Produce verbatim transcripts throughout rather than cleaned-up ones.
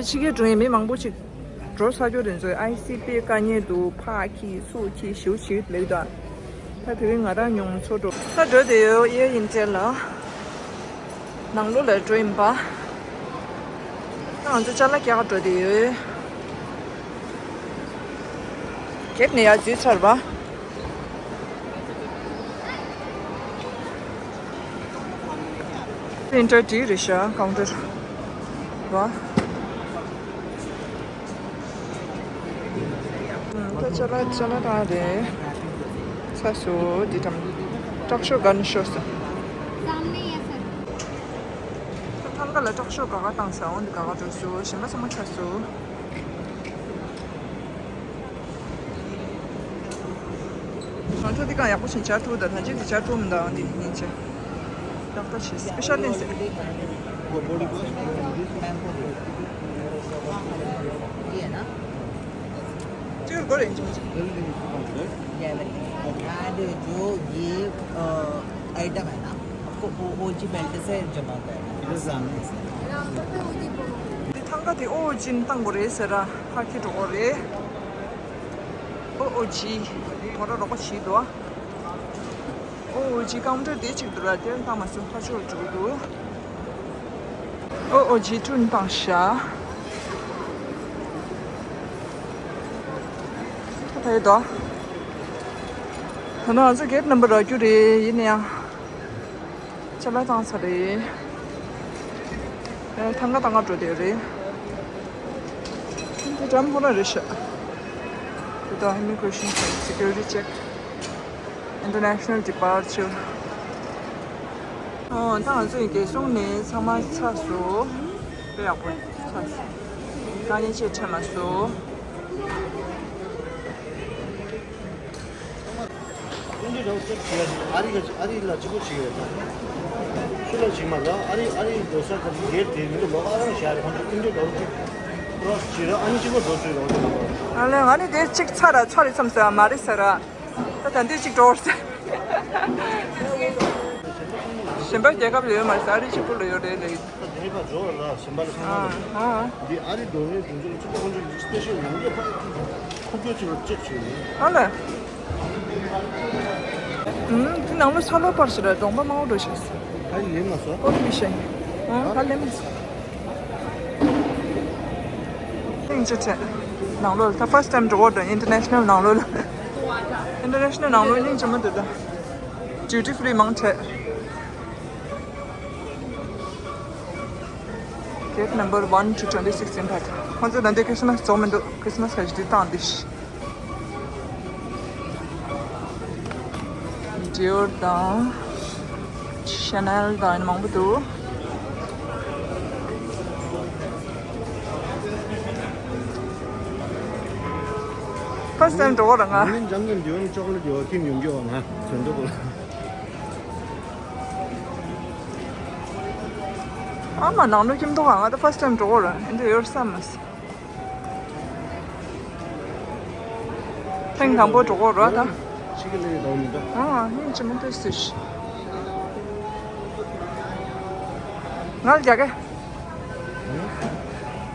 ཕྱི་རྒྱལ་འགྲོ་ཡས་མི་མང་པོ་ཅིག་འགྲོ་ཚར་རྒྱུ་རེད། ཚོས་ཨའི་སི་པི་དཀའ་ངལ་འདུག་ཕར་འཁྱེར་ཚུར་འཁྱེར་ཞེ་པོ་ཅིག་ལབ་ཀྱི་འདུག་ད་དེ་རིང་ང་རང་ཉུང་ཚོ་འགྲོ། ད་འགྲོ་བསྡད་ཡོད། ཨེར་ཨིན་ཌི་ཡ་ལ། ནང་ལོགས་ལ་འགྲོ་ཡིན་པ། ད་ང་ཚོ་ཅ་ལག་རྒྱག་ག་འགྲོ་བསྡད་ཡོད། གེཊ་ནས་ཡར་འཛུལ་ཚར་བ། ཨེན་ཊར་འདི་རེད་ཤག་ཀའུན་ཊར་བ། ད་ཅ་ལག་ཅ་ལག་བཏང་རེད། ཚ་སོ་འདི་དང་། དྲག་ཤོས་ག་ནས་ཤོར་སོང་། ཐང་ག་ལ་དྲག་ཤོས་ག་ག་བཏང་སོང་། འོ་འདི་ག་ག་འགྲོ་སོང་། གཞན་པ་ཚང་མ་ཆགས་སོང་། ང་ཚོ་འདི་གང་ཡག་པོ་ཞིག་བྱ་ཐུབ་ད། ད་ཅིག་འདི་བྱ་ཐུབ་མི་འདུག་འདི་ཡིན་ཆེ། ཏག་ཏག་བྱེད་སི་པེ་ཤལ་ལེན་སི། ཅིག་སྒོ་རེ་ཡིན་ཆེ་མི་ཆེ། ये वाली। हाँ, जो, जो ये, अ, आइटम है ना, आपको ओओजी बेल्ट से जमा करना है। འདི་ཐང་ག་དེ་ཨོ་ཨོ་ཇི་ནས་བཏང་དགོས་རེད་ཟེར་ར། ཕར་འཁྱེར་འགྲོ་དགོས་རེད། ཨོ་ཨོ་ཇི། མོ་ར་རོགས་པ་བྱེད་དོ། ཨོ་ཨོ་ཇི་ཀའུན་ཊར་དེ་གཅིག་འདུག་ར། དེ་བཏང་མ་སོང་། ཕར་ཕྱོགས་འགྲོ་གི་འདུག་ཨོ་ཨོ་ཇི་ཊུ་ནས་བཏང་ཤག་ད་ཕེབས་དོ། ད་ནང་ང་ཚོ་གེཊ་ནམ་བར་རག་རྒྱུ་རེད། ཡིན་ན་ཡང་ཅ་ལག་བཏང་ཚར་རེད། ཨེ། ཐང་ག་བཏང་ག་འགྲོ་བསྡད་རེད། འདི་འགྲམ་ཁོ་ན་རེད་ཤག་འདི་ད་Immigration Check, Security Check, International Departure. ཨོ། ད་ང་ཚོ་ཡི་རྒྱལ་སོང་ནས་ཚང་མ་ཚར་སོང་། དཔེ་ཡག་པོ་ཚར་སོང་། དཀའ་ངལ་ཅིག་འཕྲད་མ་སོང་། ཨིན་ཌི་ཡ་འདྲ་བོ་ཅིག་བྱེད་ཡ། ཨ་རི་ག་ཨ་རི་ལ་གཅིག་པོ་བྱེད་ཡོད་ད། ཤུ་ལ་བྱེད་མ་ལ་ཨ་རི་ཨ་རི་འགྲོ་ས་ག་ལ་ཡེར་དེ་མི་འདུག་ལོག་ཨ་རང་བྱ་རེད། ཁོང་ཚོ་ཨིན་ཌི་ཡ་འདྲ་བོ་ཅིག་ཀྲོ་སི་བྱེད་ར། ཨ་ནི་གཅིག་པོ་འགྲོ་ཚུལ་རོགས་བྱེད་མ་ལ། ཨ་ལས་ང་ནི་དེ་གཅིག་ཚར་ར་ཚར་རེད་བསམ་སོང་། མ་རེད་ཟེར་ར། ད་ད་འདི་གཅིག་འགྲོ་ཟེར། གཞན་པ་རྒྱལ་ཁབ་ལ་ཡོད་མ་རེད་ཟེར། ཨ་རི་གཅིག་པོ་ལ་ཡོད་རེད་ལས། ད་དེ་ནས་ཕར་འགྲོ་བ་ལ་གཞན་པ་ལ་ཚང་མ་ཨ་ལ་ཨ། འདི་ཨ་རི་འགྲོ་མཁན་དེ་ཚོ་ལ་ཚོགས་ཁོང་ཚོ་སི་པེ་ཤལ་ཡོང་གི་ཕར་ཁུག་ཀྱོག་ཅིག་ལ་ཅེག་བྱས་ནས། ཨ་ལ། ཨུམ། འདི་ནང་ལོ་ས་ལོ་པར་ཞིག་ལ་གདོང་པ་མང་པོ་འགྲོ་ཤག་ཨ་ལེན་མ་སོང་། ཀོ་ལི་བི་ཤན། ཨ་ཧ་ལེན་མ་སོང་། ཐེངས་གཅིག་བྱས། ནང་ལོགས་ལ་ད་first time འགྲོ་གི་འདུག International ནང་ལོགས་ལ། International ནང་ལོགས་སྙིང་རྗེ་མོ་འདུག་ད། Duty free མང་ཆེ། Gate number one to twenty six ཡིན་པ། ཁོང་ཚོ་ད་ལྟ་Christmas རྫོགས་མི་འདུག Christmas ག་ཞིག་དེ་བཏང་འདི། Dior དང་Chanel དང་ཡང་མང་པོ་འདུག First time འགྲོ་གི་རེད་ང་། ངས་འཇམ་འཇམ་འདི་བ་ནི་ཅོག་ལེ་འདི་བ་ཁྱིམ་ཡོང་རྒྱུ་བ་ང་དོན་དུ་གོ། ཨ་མ་ནང་ལོ་ཁྱིམ་ཐོག་ང་ད་first time འགྲོ་གི་རེད། འདི་ཡོད་བསམ་མ་སོང་། ཐེངས་དང་པོ་འགྲོ་གི་རེད་ད། ཕྱི་གི་ལས་དང་མི་འདྲ། ཨ་ཧིན་ཅི་མི་འདུག་ཟེར། ང་ལ་རྒྱག་གི།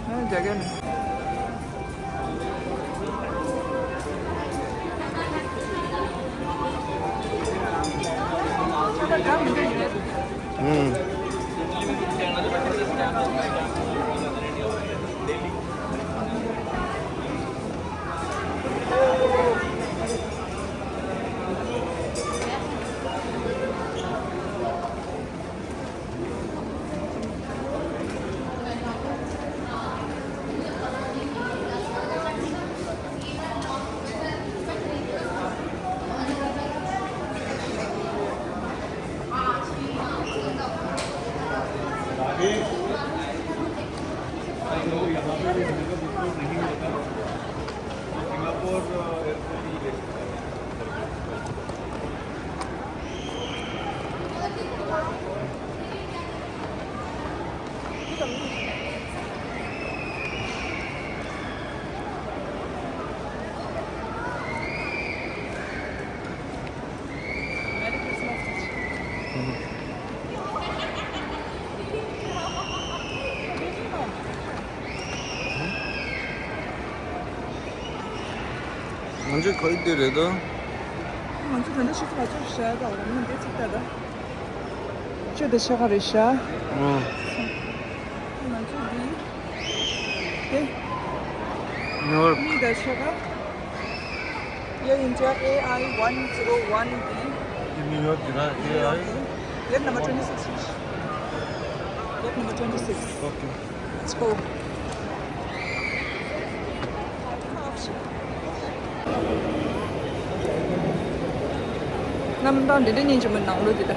ང་ལ་རྒྱག་གི་ནི། ཨུམ། ང་ཚོ་ག་རེ་འདི་རེད་དོ། ང་ཚོ་ད་ལྟ་ཆུ་ཚོད་ག་ཚོད་བཞག་ད་འོ་ན་འདི་ཚིག་ད་ད། བཅུ་དང་ཕྱེད་ཀ་རེད་ཤག་ཨོ། ང་ཚོ་འདི། དེ། ཉོ། གཉིས་དང་ཕྱེད་ཀ Here in India, A I one zero one D. New York, did I? A I? Gate number twenty-six. Gate number twenty-six. Okay. Let's go. གནམ་ཐང་འདི་འདྲ་སྙིང་རྗེ་མོ་ནང་ལོགས་འདི་ལྟ།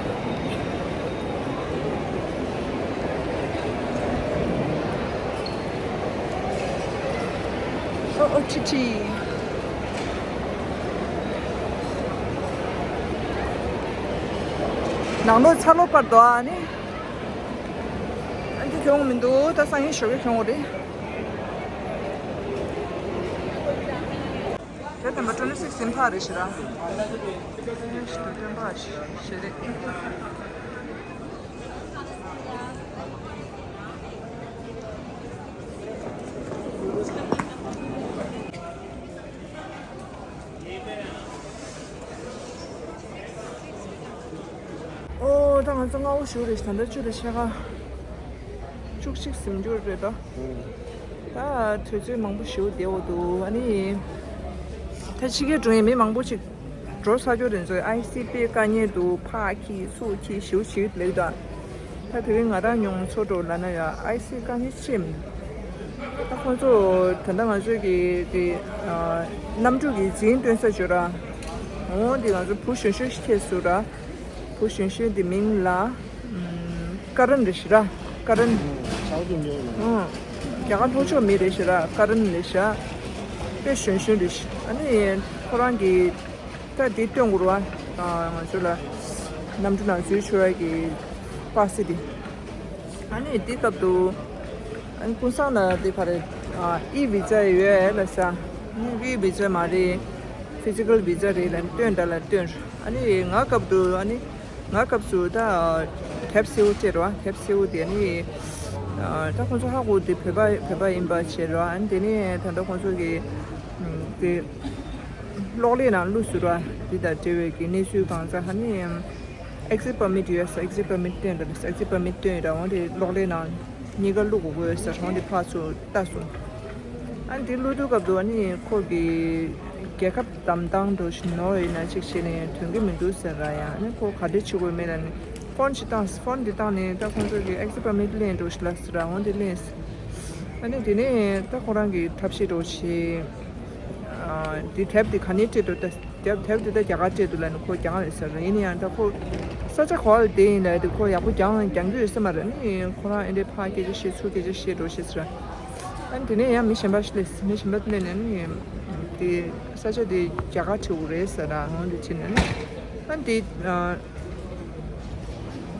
ཨོ་ཨོ་ཁྲི་ཁྲི། ནང་ལོགས་ཚ་ལོ་པར་དོ་ཨ་ནི། ཨ་འདི་གྱོང་མི་འདུག་ད་སང་ཉིན་ཞོགས་ཀས་གྱོང་རེད། དེ་དེ་མ་ཊོན་ཊི་སིགས་ཡིན་ཕ་རེད་ཤི་ར། ཞི་དུ་སྟོན་པ་ཞི་རེད། ཨོ་ད་ང་ཚོ་སྔ་བོ་ཞིག་རེད་ད་ལྟ་བཅུ་དང་ཕྱེད་ཀ་བཅུ་གཅིག་ཟིན་རྒྱུ་རེད་ད། ད་དུས་ཚོད་མང་པོ་ཞིག་བསྡད་འོ་འདུག་ཨ་ནི། ད་ཕྱི་རྒྱལ་འགྲོ་ཡས་མི་མང་པོ་ཅིག་འགྲོ་ས་ཆོག་དེ་ཚོས་ཨའི་སི་པའི་དཀའ་ངལ་འདུག་ཕར་འཁྱེར་ཚུར་འཁྱེར་ཞིག་ཞིག་ལེགས་ད། ད་དེ་རིང་ང་རང་མྱོང་ཚོར་འགྲོ་ལབ་ན་ཡང་ཨའི་སི་དཀའ་ངལ་ཆེ་མི། ད་ཁོང་ཚོ་ད་ལྟ་ང་ཚོས་ཀྱི་དེ་གནམ་གྲུ་གི་འཛིན་སྟོན་ས་བྱོས་ར། འོང་དེ་ང་ཚོ་བུ་གཞོན་གཞོན་ཞིག་ཁྱེར་སུ་ར། བུ་གཞོན་གཞོན་དེ་མིང་ལ་ཀ་རན་རེད་ཤི་ར། ཀ་རན། ཨོ། རྒྱ་གར་ལྷོ་ཕྱོགས་མི་རེད་ཤི་ར། ཀ་རན་རེད་ཤ། དཔེ་གཞོན་གཞོན་རེད་ཤི། ཨ་ནི་ཁོ་རང་གི་ད་དེ་སྟོན་དགོས་ར། ང་ཚོ་ལ་གནམ་གྲུ་ནང་འཛུལ་ཆོག་ཡ་གི་པ་སི་དེ། ཨ་ནི་དེ་སྐབས་དུ་ཨ་ནི་ཀུན་བཟང་ལ་དེ་ག་རེ་ཨི་བི་ཛ་ཡོད་ལ་ས། ཨི་བི་ཛ་མ་རེད། ཕི་ཛི་ཀལ་བི་ཛ་རེད་ལ་སྟོན་ད་ལ་སྟོན། ཨ་ནི་ང་སྐབས་དུ་ཨ་ནི་ང་སྐབས་སུ་ད་དེབ་སེའུ་སྤྲད་རོ། དེབ་སེའུ་དེ་ནི་ད་ཁོང་ཚོ་ཧ་གོ་དེ་བོད་པ་བོད་པ་ཡིན་པ་བྱེད་རོ། ཨ་ནི་དེ་ནི་ད་ལྟ་ཁོང་ཚོ་གི་དེ་གློག་ཀླད་ནང་བླུགས་སུ་རོ། དེ་དང་འབྲེལ་བའི་གི་གནས་ཚུལ་གང་ཟག་ཧ་ནི་ཨེག་སིཊ་པར་མིཊ་ཡོད་ས། ཨེག་སིཊ་པར་མིཊ་སྟོན་ར། ཨེག་སིཊ་པར་མིཊ་སྟོན་ར། འོང་དེ་གློག་ཀླད་ནང་གཉིས་ཀ་བླུགས་དགོས་ཡོད་ས། འོང་དེ་ཕར་ཚུར་ལྟ་སོང་། ཨ་ནི་དེ་བླུགས་དུས་སྐབས་དུ་ཨ་ནི་ཁོ་གི་རྒྱལ་ཁབ་བདམས་སྟངས་འགྲོ་བཞིན་ནོར་ཡིན་ན་ཅིག་བྱས་ནས་དོན་གྱི་མི་འདུག་ཟེར་ར། ཡང་ཨ་ནི་ཁོ་ག་འདྲ་བྱེད་དགོས་མེད་ལ་ནི་ཕོན་ཞིག་བཏང་། ཕོན་འདི་བཏང་ནས་ད་ཁོང་ཚོ་གི་ཨེག་སིཊ་པར་མིཊ་ལེན་འགྲོ་ཞིག་ལ་ཟེར་ར། འོང་དེ་ལེན། ཨ་ནི་དེ་ནས་ད་ཁོ་རང་གི་ཐབས་ཤེས་འགྲོ་བྱས། དེ་དེབ་དེ་ག་ནས་སྤྲད་འདུག་ད་དེབ་དེབ་དེ་ད་རྒྱ་གར་སྤྲད་འདུག་ལབ་ནས་ཁོ་རྒྱག་རེད་ཟེར། ཡིན་ན་ཡང་ད་ཁོ་ས་ཆ་ག་བ་ལ་བསྡད་ཡིན་ལབ་དེ་ཁོ་ཡག་པོ་རྒྱག་རྒྱག་རྒྱུ་ཡོད་ས་མ་རེད། ནི་ཁོ་རང་ཨེ་འདྲའི་ཕར་སྐད་ཆ་བཤད་ཚུར་སྐད་ཆ་བཤད་འགྲོ་བཤད་ཟེར། ཨ་ནི་དེ་ནས་ཡང་མི་གཞན་པ་ཞིག་སླེབས། མི་གཞན་པ་སླེབས་ནས་ནི་དེ་ས་ཆ་དེ་རྒྱ་གར་བྲིས་དགོས་རེད་ཟེར། ཨང་དེ་བྱས་ནས་ནི་ཨ་ནི་དེ།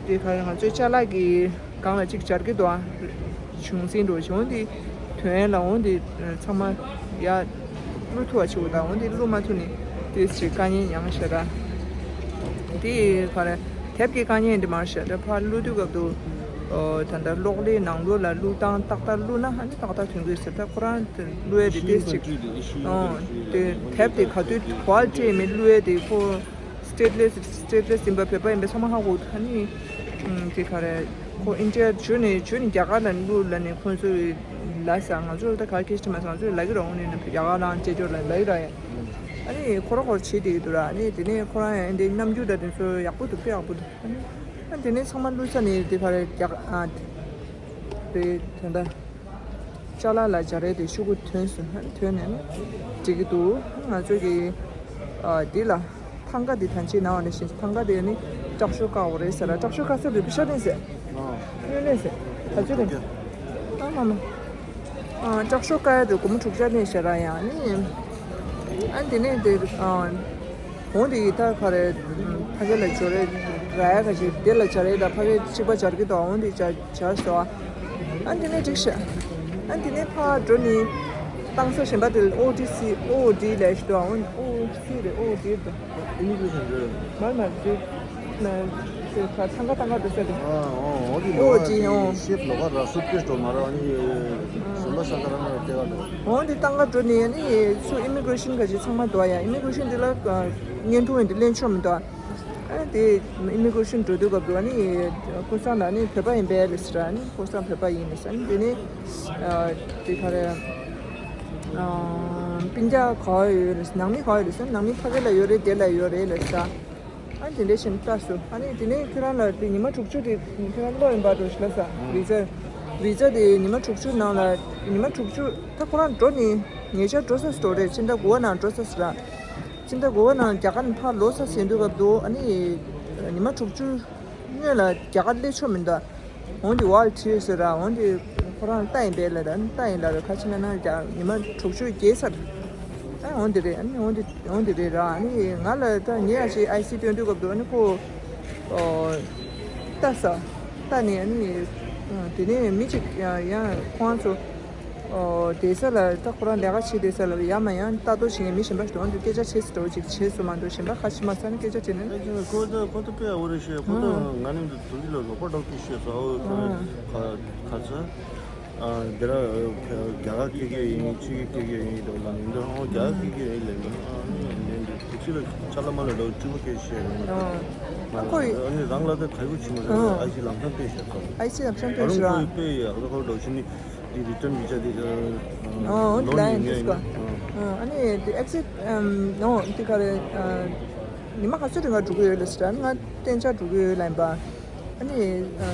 དེ་ག་རེ་ང་ཚོའི་ཅ་ལག་གི་སྒང་ལ་གཅིག་སྦྱར་གྱི་འདུག་ཨ། གཞུང་འཛིན་འགྲོ་བྱུང་དེ་དོན་ལ་འོང་དེ་ཚང་མ་ཡ་བླུག་ཐུབ་པ་བྱེད་དགོས། ད་འོང་དེ་བླུག་མ་ཐུབ་ནས་དེ་ཅིག་དཀའ་ངལ་མྱངས་ཤག་ར། དེ་ག་རེ་དེབ་ཀྱི་དཀའ་ངལ་འདི་མར་ཤག་ད་ཕར་བླུག་དུས་སྐབས་དུ་ད་ལྟ་གློག་ཀླད་ནང་ལོགས་ལ་བླུག་སྟངས་ཏག་ཏག་བླུག་ན་ཨ་ནི་ཏག་ཏག་ཐོན་གྱི་ཡོད་ཟེར། ད་ཁོ་རང་དེ་བླུག་ཡ་དེ་དེ་ཅིག་ཨོ་དེ་དེབ་དེ་ག་དུས་ག་བ་སྤྲད་མེད་བླུག་ཡ་དེ་ཁོ། སི་ཊེན་ལེ་སི་སི་ཊེན་ལེ་སི་ཡིན་པ་བོད་པ་ཡིན་པ་ཚང་མ་ཧ་གོ། ཨ་ནི་དེ་ག་རེ་ཁོ་ཨིན་ཌི་ཡ་འབྱོར་ནས་འབྱོར་ནས་རྒྱ་གར་ལ་འགྲོ་ལབ་ནས་ཁོང་ཚོས་ལབ་ས། ང་ཚོ་ལ་ད་ག་ཁེ་ཤི་མ་སོང་། ང་ཚོས་ལབ་ཀྱི་རེད། འོང་ནས་རྒྱ་གར་ནང་སྐྱེས་སྐྱོར་ལ་ལབ་ཀྱི་རེད། ཨ་ནི་ཁོ་ར་ཁོ་ར་བྱེད་བསྡད་ཀྱི་འདུག་ར། ཨ་ནི་དེ་ནས་ཁོ་རང་ཡང་འདི་རྣམ་འགྱུར་དང་དེ་ཚོ་ཡག་པོ་འདུག་དཔེ་ཡག་པོ་འདུག་ཨ་ནི་ཨ་དེ་ནས་ཚང་མ་བླུགས་ཚར་ནས་དེ་ག་རེ་རྒྱ་གར་ཨ་དེ་དོན་དག་ཅ་ལག་ལ་སྦྱར་ཡས་དེ་ཤོག་གུ་ཐོན་སོང་། ཐོན་ནས་ནི་འགྲིག་གི་འདུག་ང་ཚོ་གི་ཨ་འདི་ལ་ཐང་ག་འདི་ཐང་ཆད་ནང་ནས་བཞིན་ཐང་ག་དེ་ནི་སྐྲག་ཤོག་དཀའ་བ་རེད་ཟེར་ར། སྐྲག་ཤོག་དཀའ་ས་དེ་པི་ཤ་ནས་ཟེར། སྨྱོན་ནས་ཟེར། ད་ཚོད་རེད། ཨ་མ་མ། ཨ་སྐྲག་ཤོག་དཀའ་ཡ་དེ་སྒོར་མོ་དྲུག་ཅུ་ནས་ཟེར་ར། ཡང་ནི་ཨ་འདི་ནས་དེ་ཨ། འོང་དེ་ཡི་ད་ག་རེ་ཕ་གི་ལ་འབྱོར་རེད་ར། ཡ་ག་ཅིག་དེ་ལ་སྦྱར་རེད། ད་ཕ་གི་གཅིག་པ་སྦྱར་གི་འདུག་འོང་དེ་སྦྱར་སྦྱར་སོ། ཨ་འདི་ནས་འགྲིག་ཤག་ཨ་འདི་ནས་ཕར་འགྲོ་ནི་བཏང་ས་གཞན་པ་དེ་ཨོ་ཌི་སི་ཨོ་ཌི་ལས་ཤི་འདུག་འོང་ཨོ་སི་རེད། ཨོ་ཌི་རེད། མར་མར་འགྲོ། ན་དེ་ཁ་ཐང་ག་ཐང་ག་འགྲོ་ས་དེ། ཨ་ཨོ་འོ་དེ་ཨོ་ལོ་དེ་ཨ་ཨོ། ཤེབ་ལོ་ག་ར་སུཊ་ཀེས་འགྲོ་མ་ར་ཨ་ནི་ཟུར་ལ་ས་ཁ་ར་ན་ལྟེ་བ་འགྲོ། ཨོ་དེ་ཐང་ག་འགྲོ་ནས་ཨ་ནི་ཚུར་ཨི་མི་གྷི་རེ་ཤན་ག་ཅིག་ཚང་མ་འདུག་ཡ། ཨི་མི་གྷི་རེ་ཤན་དེ་ལ་བརྙན་ཐུང་ཡིན་དེ་ལེན་ཆོག་མི་འདུག་ཨ་ནི་དེ་ཨི་མི་གྷི་རེ་ཤན་འགྲོ་དུས་སྐབས་དུ་ཨ་ནི་ཀུན་བཟང་ལ་ཨ་ནི་བོད་པ་ཡིན་པས་ལབ་ཟེར། ཨ་ནི་ཀུན་བཟང་བོད་པ་ཡིན་ལབ་ཟེར། ཨ་ནི་དེ་ནས་དེ་ག་རེ་སྤུན་ཀྱག་ག་བ་ཡོད་ལབ་ཟེར། ནང་མི་ག་བ་ཡོད་ལབ་ཟེར། ནང་མི་ཕ་གི་ལ་ཡོད་རེད། དེ་ལ་ཡོད་རེད་ལབ་ཟེར། ཨ་དེ་འདྲ་བྱས་ནས་ལྟ་སོང་། ཨ་ནི་དེ་ནས་ཁྱོད་རང་ལ་དེ་ཉི་མ་དྲུག་ཅུ་དེ་ཁྱོད་རང་ལོག་ཡིན་པ་འགྲོ་ཞིག་ལ་ས་ཝི་ཛ་ཝི་ཛ་དེ་ཉི་མ་དྲུག་ཅུ་ནང་ལ་ཉི་མ་དྲུག་ཅུ་ད་ཁོ་རང་འགྲོ་ནི་ཉེ་ཆར་འགྲོ་ས་སོ་རེད། ཕྱི་ཟླ་དགུ་པ་ནང་འགྲོ་ས་སོ་ར། ཕྱི་ཟླ་དགུ་པ་ནང་རྒྱ་གར་ནས་ཕར་ལོག་ས་ཟེར་དུས་སྐབས་དུ་ཨ་ནི་ཉི་མ་དྲུག་ཅུ་སྔོན་ལ་རྒྱ་གར་སླེབས་ཆོག་མི་འདུག་འོན་ཏེ་ཝལ་ཁྲིད་ཟེར་ར། འོན་ཏེ་ཁོ་རང་ལྟ་ཡིན་པས་ལ་ར། ལྟ་ཡིན་ལ་ར། ཁ་ཆེ་ན་ན་རྒྱ་ཉི་མ་དྲུག་ཅུ་བརྒལ་ཚར། ཨ་འོན་ཏེ་རེད། ཨ་ནི་འོན་ཏེ་འོན་ཏེ་རེད་ར། ཨ་ནི་ང་ལ་ད་ཉེ་ཡ་ཞིག་ཨའི་སི་སྟོན་དུས་སྐབས་དུ་ཨ་ནི་ཁོ་ཨོ་ལྟ་ས་ལྟ་ནས་ཨ་ནི་དེ་ནས་མི་གཅིག་ཡང་ཡང་ཁོང་ཚོ་ཨོ་བསྡད་ས་ལ་ད་ཁོ་རང་ལས་ཀ་བྱེད་བསྡད་ས་ལ་ཡ་མ་ཡང་ལྟ་རྟོག་བྱེད་མཁན་མི་གཞན་པ་ཞིག་འོང་དུས་སྐད་ཆ་བྱེད་སྲིད་འགྲོ་ཅིག་བྱེད་སོང་མ་གཏོགས་གཞན་པ་ཁ་ཕྱི་མ་ས་ནས་སྐད་ཆ་དྲིས་ནས། ཁོ་ཚོ་ཁོ་ཚོ་དཔེ་ཡག་པོ་རེད་ཤག་ཁོ་ཚོ་ང་ནི་འདི་དུང་ཅི་ལ་རོགས་པ་འདྲ་བོ་ཞིག་བྱས་སོང་། ཨོ་ཁ་ཁ་ཚ་འདི་ར་རྒྱ་གར་སྐད་སྐད་ཡིན། ཕྱི་གི་སྐད་སྐད་ཡིན་འདྲ་བོ་ལ་ནི་འདི་ཨོ་རྒྱ་གར་སྐད་སྐད་ཡིན་ལས་འདི་ཨ་ནི་ལས་འདི་དུང་ཅི་ལ་ཆ་ལ་མ་ལ་འདྲ་བོ་སྤྲི་བ་སྐད་བཤད་རེད། ཨ་ཁོ་ཡི་ཨ་ནི་རང་ལ་ད་ག་ཡོད་ཕྱི་མ་ཨ་ཨ་ཞིག་ལམ་སང་སྤེལ་བཤད་སོང་། ཨའི་སི་ལམ་སང་སྤེལ་ཨ་རུང་བཤད་ར། ཁོ་ཡི་དཔེ་ཡག་ལ་ཁོ་འདྲ་བོ་ཞིག་ནི། དེ་རི་ཊན་བི་ཛ་དེ་ཨ་ཨོ་ལོ་ལ་ཡིན་ཡིན་ཡིན་ཡིན་ཨ་ཨ་ནི་དེ་ཨེག་སི་ཊི་ཨམ་ཨོ་དེ་ག་རེ་ཨ་ཉི་མ་ག་ཚོད་རིང་ག་འགྲོ་གི་ཡོད་ལ་ཟེར། ཨ་ནི་ང་གཏན་འཇགས་འགྲོ་གི་ཡོད་ལ་ཡིན་པ། ཨ་ནི་ཨ་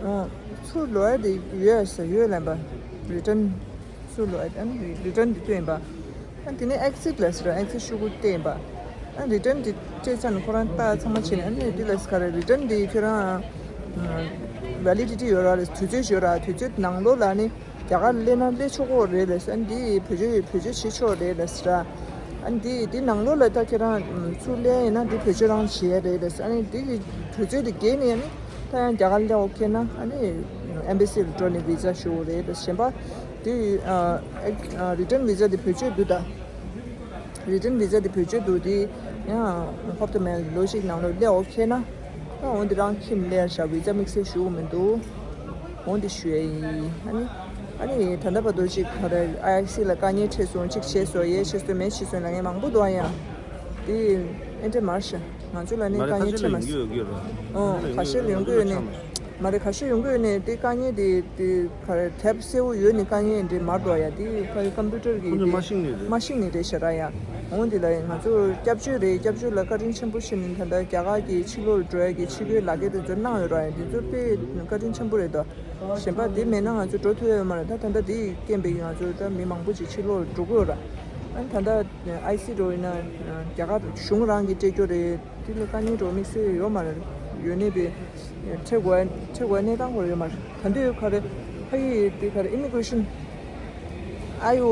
ཨོ་ཚུར་ལོག་ཡ་དེ་ཡོད་ཟེར་ཡོད་ལ་ཡིན་པ། རི་ཊན་ཚུར་ལོག་ཡ་ཨ་ནི་རི་ཊན་དེ་སྟོན་ཡིན་པ། ཨ་དེ་ནས་ཨེག་སི་ཊི་ལ་ཟེར། ཨེག་སི་ཊི་ཤོག་གུ་སྟེར་ཡིན་པ། ཨ་རི་ཊན་དེ་སྤྲད་ཚར་ནས་ཁོ་རང་ལྟ་ཚང་མ་བྱས་ནས་ཨ་ནི་དེ་ལ་ག་རེ་རི་ཊན་དེ་ཁྱོད་རང་ཝེ་ལི་ཌི་ཊི་ཡོད་ར་ལ་དུས་ཚོད་ཡོད་ར། དུས་ཚོད་ནང་ལོགས་ལ་ནི་རྒྱ་གར་སླེབས་ན་སླེབས་ཆོག་གོ་རེད་ལ་ཟེར། ཨ་ནི་དེ་བེད་སྤྱོད་བེད་སྤྱོད་བྱེད་ཆོག་རེད་ལ་ཟེར། ཨ་ནི་དེ་དེ་ནང་ལོགས་ལ་ད་ཁྱེད་རང་ཚུར་སླེབས་ཡིན་ན་དེ་བེད་སྤྱོད་རང་བྱེད་ཡ་རེད་ལ་ཟེར། ཨ་ནི་དེ་གི་དུས་ཚོད་དེ་བརྒལ་ནས་ཨ་ནི་ད་ཡང་རྒྱ་གར་སླེབས་འོ་ཁེ་ན་ཨ་ནི་ཨེམ་བྷ་སི་ལ་འགྲོ་ནས་བི་ཛ་ཞུ་དགོས་རེད་ལ་ཟེར། གཞན་པ་དེ་ཨ་ཨེག་ཨ་རི་ཊན་བི་ཛ་དེ་བེད་སྤྱོད་འདུག་ད། རི་ཊན་བི་ཛ་དེ་བེད་སྤྱོད་འདུག་དེ་ཡང་ཧོབ་ཏེ་མེད་ལོ་ཞིག་ནང་ལོགས་སླེབས་འོ་ཁེ་ན། ད་འོན་ཏེ་རང་ཁྱིམ་སླེབས་ཤག་བི་ཛ་དམིགས་བསལ་ཞུ་གི་མི་འདུག་འོན་ཏེ་ཞུ་ཡ་ཡིན། ཨ་ནི་ཨ་ནི་ད་ལྟ་བར་དུ་ཅིག་ག་རེ་ཨའི་སི་ལ་དཀའ་ངལ་འཕྲད་སོང་། ཅིག་བྱས་སོང་། ཡས་བྱས་སོང་། མེད་བྱས་སོང་ལབ་མཁན་མང་པོ་འདུག་ཨ། ཡང་དེ་ཨེ་འདྲ་མ་རེད་ཤག་ང་ཚོ་ལ་ནི་མ་རེད། དཀའ་ཁ་ངལ་ཤས་ལ་འཕྲད་མ་ཡོང་གི་སོང་། ཡོད་ཀྱི་རེད། ཨོ་ཁ་ཤས་ལ་ཡོང་གི་ཡོད་ནས། མ་རེད། ཁ་ཤས་ཡོང་གི་ཡོད་ནས་དེ་དཀའ་ངལ་དེ་དེ་ག་རེ་དེབ་གསལ་བོ་ཡོད་ནི་དཀའ་ངལ་འདྲ་མ་འདུག་ཡ། དེ་ཁ་ཡོད་ཀམ་པུ་ཊར་གི་ཁོ་ཚོས་དེ་མ་ཤེས་ནི་རེད། མ་ཤེས་ནི་རེད་ཤག་ར་ཡ། འོང་དེ་ལ་ཡ་ང་ཚོ་སྐྱབས་བཅོལ་རེད། སྐྱབས་བཅོལ་ལ་བཀའ་དྲིན་ཆེན་པོ་ཞིག་ནི་ད་ལྟ་རྒྱ་གར་གྱི་ཕྱི་ལོགས་ལ་འགྲོ་ཡ་གི་ཕྱི་རྒྱལ་ལག་འཁྱེར་དེ་ཚོ་གནང་ཡོད་ར་ཡ། དེ་ཚོ་དཔེ་བཀའ་དྲིན་ཆེན་པོ་རེད་དོ། གཞན་པ་དེ་མེད་ན་ང་ཚོ་འགྲོ་ཐུབ་ཡོད་མ་རེད། ད་ད་ལྟ་དེ་རྐྱེན་པས་ང་ཚོ་ད་མི་མང་པོ་ཅིག་ཕྱི་ལོགས་ལ་འགྲོ་གི་ཡོད་ར། ཨ་ནི་ད་ལྟ་ཨའི་སི་འགྲོ་ཡིན་ན་རྒྱ་གར་གཞུང་རང་གིས་སྤྲད་རྒྱུ་རེད། དེ་ལ་དཀའ་ངལ་འགྲོ་དམིགས་བསལ་ཡོད་མ་རེད། ཡོད་ནས་པའི་འཕྲད་དགོས་འཕྲད་དགོས་གནས་སྟངས་ཁོ་ར་ཡོད་མ་རེད། ད་འདི་ཡོད་ག་རེ་ཕ་ཡི་དེ་ག་རེ་ཨི་མི་གྷི་རེ་ཤན་ཨའི་ཨོ་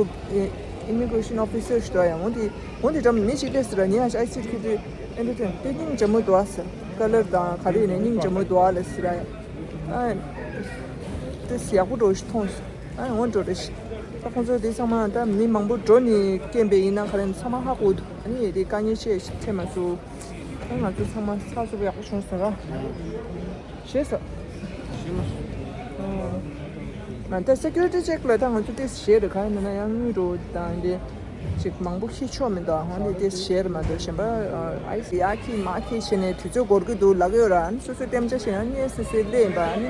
ཨི་མི་གྷི་རེ་ཤན་ཨོ་ཕི་སར་ཞིག་འདུག་ཡང་འོ་དེ་འོ་དེ་འགྲམ་མི་ཅིག་སླེབས་ཟེར་ར། ཉེ་ཡང་ཨའི་སི་ཁི་དེ་ཨེ་འདྲ་དེ་དེ་སྙིང་རྗེ་མོ་འདུག་ཨ་ཟེར། ཀ་ལར་དང་ག་རེ་ཡིན་ནའི་སྙིང་རྗེ་མོ་འདུག་ཨ་ལ་ཟེར་ར། ཨ་དེ་ཡག་པོ་འགྲོ་ཞིག་མཐོང་སོང་། ཨ་འོ་འགྲོ་རེ་ཞིག་ད་ཁོང་ཚོ་དེ་ཚང་མ་ད་མི་མང་པོ་འགྲོ་ནི་རྐྱེན་པས་ཡིན་ན་ག་རེ་ཚང་མ་ཧ་གོ་འདུག་ཨ་ནི་དེ་དཀའ་ངལ་ཆེ་ཞིག་འཕྲད་མ་སོང་། ཨ་ང་ཚོ་ཚང་མ་ཚགས་ཚུད་པོ་ཡག་པོ་བྱུང་སོང་ར། ཞེས་སོ། ཞེས་མ་སོང་། ང་ད་སེ་ཀུ་རི་ཊི་ཅེག་ལ་ད་ང་ཚོ་ཏོག་ཙམ་ཞེད་རེད། གང་ཡིན་ན་ཡང་དངུལ་འགྲོ་དང་དེ་ཅིག་མང་པོ་ཁྱེར་ཆོག་མི་འདུག་ཧོན་དེ་ཏོག་ཙམ་ཞེད་རེད་མ་གཏོགས་གཞན་པ་ཨ་ཡ་ཁྱི་མ་ཁྱི་བྱས་ནས་དུས་ཚོད་འགོར་གི་འདུག་ལབ་ཡོད་ར། ཨ་ནི་སོ་སོའི་རྟེན་འབྲེལ་བྱས་ན་ཨ་ནི་སོ་སོའི་སླེབས་ཡིན་པ། ཨ་ནི་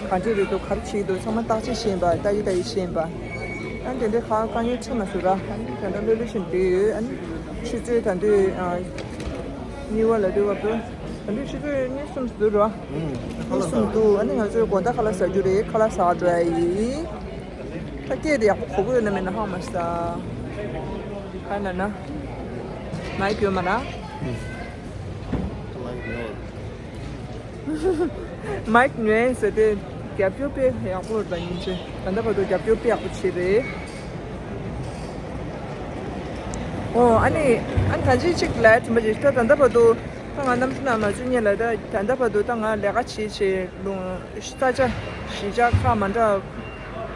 གང་འདྲ་རེད་འདུག་ག་རེ་བྱེད་ཀྱི་འདུག་ཚང་མ་བརྟག་དཔྱད་བྱས་ཡིན་པ། ལྟ་ཡི་ལྟ་ཡི་བྱས་ཡིན་པ། ཨ་ནི་དེ་འདྲའི་ཁ་དཀའ་ངལ་འཕྲད་མ་སོང་ར། ཨ་ནི་ད་ལྟ་ལྷོད་ལྷོད་བྱས་ནས་བསྡད་ཡོད། ཨ་ནི་ཆུ་ཚོད་ད་དུང་ཨ་གཉིས་པ་ལ་དུས་བབ་ཏུ་ད་དུང་ཆུ་ཚོད་གཉིས་གསུམ་ཟིན་ར། ཨུམ། གཉིས་གསུམ་འདུག་ཨ་ནི་ང་ཚོས་དགོང་དག་ཁ་ལག་ཟ་རྒྱུ་རེད། ཁ་ལག་ཟ་འགྲོ་ཡ་ཡིན། ད་སྐད་དེ་ཡག་པོ་གོ་གི་ཡོད་ན་མེད་ན་ཧ་མ་སོང་། ག་ན་ན། མའིག་ཡོད་མ་ར། ཨུམ། ད་མའིག་ཡོད། མའིག་ཉོས་ཟེར་ཏེ་རྒྱབ་སྐྱོར་དཔེ་ཡག་པོ་རེད། ད་ཡིན་ཚེ་ད་ལྟ་བར་དུ་རྒྱབ་སྐྱོར་དཔེ་ཡག་པོ་བྱས་རེད། ཨོ་ཨ་ནི་ཨ་ནི་ད་ཅི་གཅིག་ལ་དྲན་པ་ཅིག་ད་ད་ལྟ་བར་དུ་ད་ང་གནམ་གྲུ་ནང་མ་བཅུག་ཉེ་ལ་ད་ད་ལྟ་བར་དུ་ད་ང་ལས་ཀ་བྱེད་བྱེད་ལུང་ས་ཆ་གཞིས་ཆགས་ཁག་མ་འདྲ་